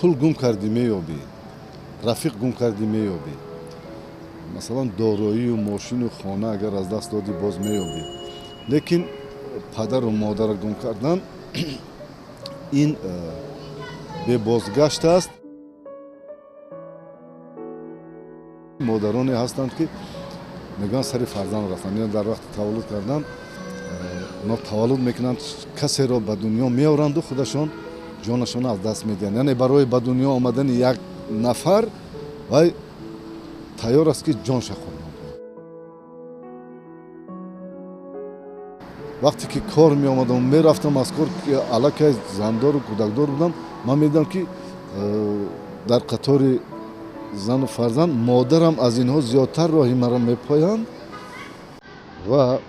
Пул гум кардӣ меёбӣ, рафиқ гум кардӣ меёбӣ, масалан дороию мошину хона агар аз даст додӣ боз меёбӣ, лекин падару модарро гум кардан ин бебозгашт аст. Модароне ҳастанд, ки мегӯянд сари фарзанд рафтанд, яъне дар вақти таваллуд кардан онҳо таваллуд мекунанд, касеро ба дунё меоранду худашон ҷонашонро аз даст медиҳанд. Яъне барои ба дунё омадани як нафар вай тайёр аст, ки ҷонша қурбон кунад. Вақте ки кор меомадам, мерафтам аз кор, аллакай зандору кӯдакдор будам, ман медидам, ки дар қатори зану фарзанд модарам аз инҳо зиёдтар роҳи маро мепоянд ва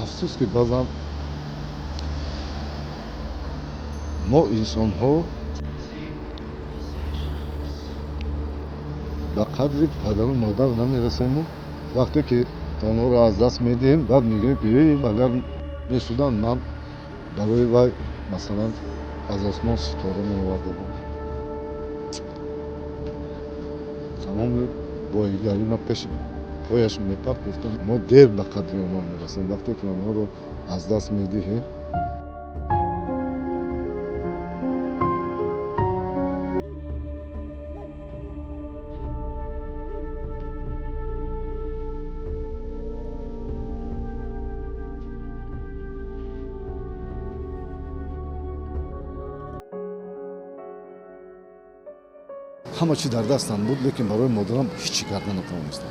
афсӯс, ки баъзан мо инсонҳо ба қадри падару модар намерасему вақте ки онҳоро аз даст медиҳем, баъд мегӯем, ки агар мешуданд, ман барои вай масалан аз осмон ситора меоварда будам, тамоми боигарима пеши пояш мепартофтам. Мо дер ба қадри онҳо мерасем, вақте ки онҳоро аз даст медиҳем. Ҳама чиз дар дастам буд, лекин барои модарам ҳеҷ чӣ карда натавонистам.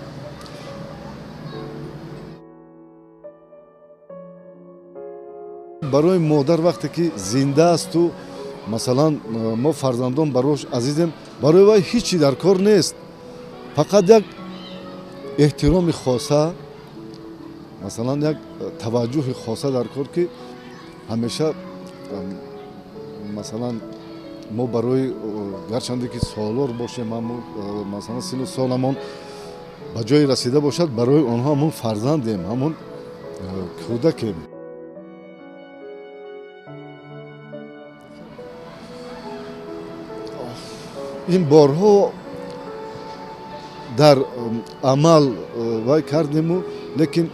Барои модар вақте ки зинда асту масалан мо фарзандон барош азизем, барои вай ҳеҷ чӣ дар кор нест, фақат як эҳтироми хоса, масалан як таваҷҷӯҳи хоса дар кор, ки ҳамеша масалан мо барои гарчанде ки солор бошем, аммо масалан сину соламон ба ҷое расида бошад, барои онҳо ҳамон фарзандем, ҳамон кӯдакем. Ин борҳо дар амал вай кардему, лекин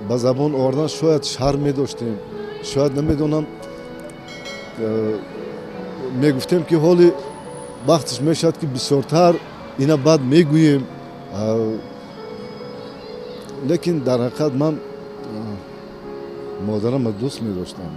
ба забон овардан шояд шарм медоштем, шояд намедонам, мегуфтем, ки ҳоли вақташ мешавад, ки бисёртар ина баъд мегӯем, лекин дар ҳақиқат ман модарамро дӯст медоштам.